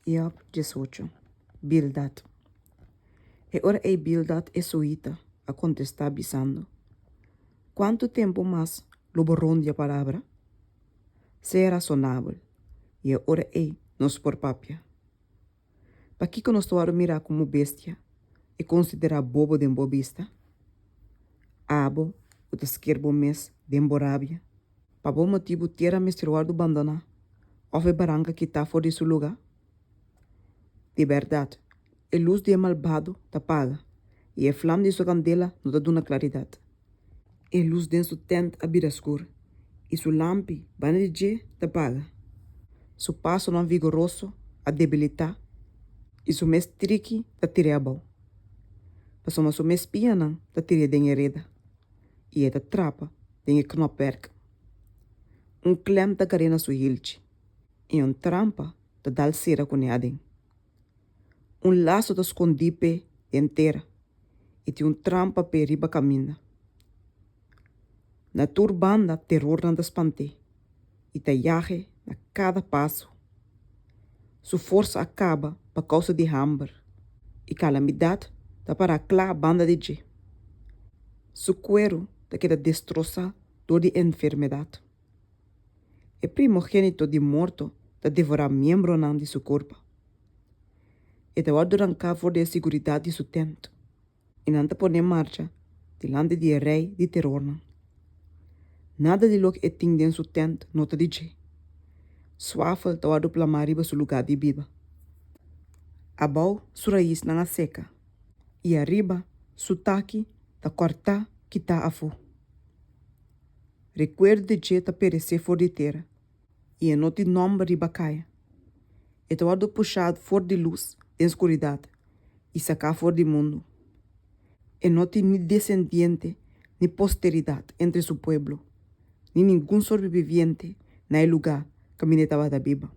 Job 18. Bildad. E ora ei Bildad e suhita a kontestá bisando, Kuantu tempu mas lo bo rondia palabra? Sea rasonabel, i e ora ei nos por papia. Pakiko nos ta wòrdu mirá komo bestia i konsiderá bobo den bo bista? Abo ku ta sker bo mes den bo rabia, pa bo motibu tera mester wòrdu bandoná òf e baranka kitá for di su lugá? Di bèrdat, e lus di e malbado ta paga i e flam di su kandela no ta duna klaridat. E lus den su tènt a bira skur, i su lampi banda di dje ta paga. Su pasonan vigoroso a debilitá, i su mes triki ta tir'é abou. Pasobra su mes pianan ta tir'é den e reda, i e ta trapa den e knòpwèrk. Un klèm ta gar'é na su hilchi, i un trampa ta dal sera kuné aden. Un laso ta skondí p'e den tera i tin un trampa p'e riba kaminda. Na tur banda terornan ta spant'é i ta yag'é na kada paso. Su forsa a kaba pa kousa di hamber i kalamidat ta pará kla banda di dje. Su kueru ta keda destrosá dor di enfermedat. E primogénito di morto ta devorá miembronan di su kurpa. E ta wòrdu ranká for di e siguridat di su tènt, i nan ta pon'é marcha dilanti di e rei di terornan. Nada di loke e tin den su tènt no ta di dje. Swafel ta wòrdu plamá riba su lugá di biba. Abou su raisnan a seka, i ariba su taki ta kòrtá kitá afó. Rekuerdo di dje ta peresé for di tera, i e no tin nòmber riba kaya. E ta wòrdu pushá for di lus den skuridat i saká for di mundu. E no tin ni desendiente ni posteridat entre su pueblo, ni ningun sobreviviente na e lugá kaminda e tabata biba.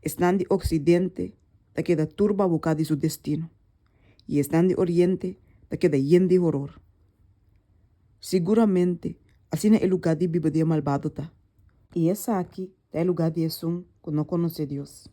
Esnan di oksidente ta keda tur babuká di su destino, i esnan di oriente ta keda yen di horor. Siguramente, asina e lugá di biba di e malbado ta. I esaki ta e lugá di esun ku no konosé Dios.